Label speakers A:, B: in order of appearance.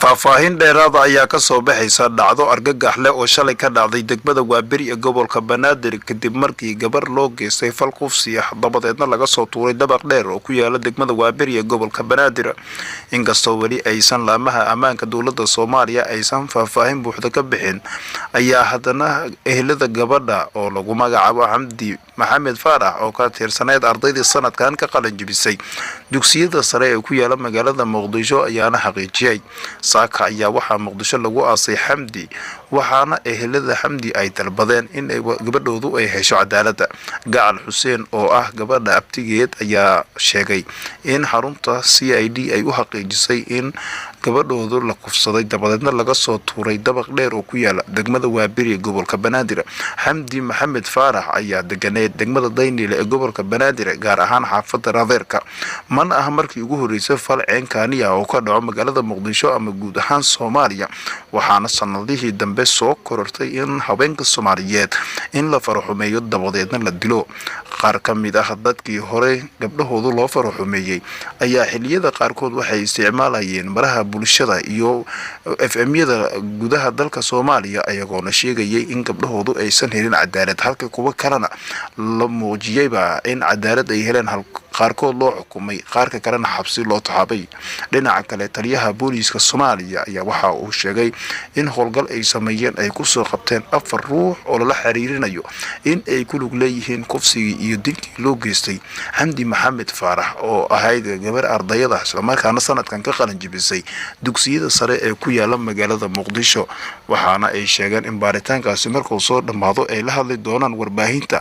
A: Faahfaahin dheeraada ayaa ka soo baxaysa dhacdo argagax leh oo shalay ka dhacday degmada Waaberi ee gobolka Banaadir, kadib markii gabar loo geystay fal kufsi ah, dabadeedna laga soo tuuray dabaq dheer oo ku yaala degmada Waaberi ee gobolka Banaadir. Inkastoo weli aysan laamaha ammaanka dowladda Soomaaliya aysan faahfaahin buuxda ka bixin, ayaa haddana ehelada gabadha oo lagu magacaabo Xamdi Maxamed Faarax, oo ka tiirsaneyd ardaydii sanadkan ka qalin jibisay dugsiyada sare ee ku yaala magaalada Muqdisho, ayaana xaqiijiyay. Saaka ayaa waxaa Muqdisho lagu aasay Xamdi, waxaana ehelada Xamdi ay dalbadeen in gabadhoodu ay hesho cadaaladda. Gacal Xuseen oo ah gabadha abtigeed ayaa sheegay in xarunta CID ay u xaqiijisay in gabadhoodu la kufsaday, dabadeedna laga soo tuuray dabaq dheer oo ku yaala degmada Waaberi ee gobolka Banaadir. Xamdi Maxamed Faarax ayaa deganeed degmada Daynile ee gobolka Banaadir, gaar ahaan xaafadda Radeerka. Mana aha markii ugu horreysay fal ceenkaani ah oo ka dhaco magaalada Muqdisho ama guud ahaan Soomaaliya, waxaana sanadihii dambe soo korortay in haweenka Soomaaliyeed in la faraxumeeyo, dabadeedna la dilo. Qaar ka mid ah dadkii hore gabdhahoodu loo faraxumeeyey ayaa xiliyada qaarkood waxay isticmaalayeen baraha bulshada iyo FM-yada gudaha dalka Soomaaliya, ayagoona sheegayay in gabdhahoodu aysan helin cadaalad, halka kuwo kalena la muujiyeyba in cadaalad ay heleen, qaarkood loo xukumay, qaarka kalena xabsi loo taxaabay. Dhinaca kale, taliyaha booliiska Soomaaliya ayaa waxa uu sheegay in howlgal ay sameeyeen ay kusoo qabteen afar ruux oo lala xiriirinayo in ay ku lug leeyihiin kufsigii iyo dilkii loo geystay Xamdi Maxamed Faarax, oo ahayd gabar ardayada, islamarkaana sanadkan ka qalin jibisay dugsiyada sare ee ku yaala magaalada Muqdisho. Waxaana ay sheegeen in baaritaankaasi markuu soo dhammaado ay la hadli doonaan warbaahinta.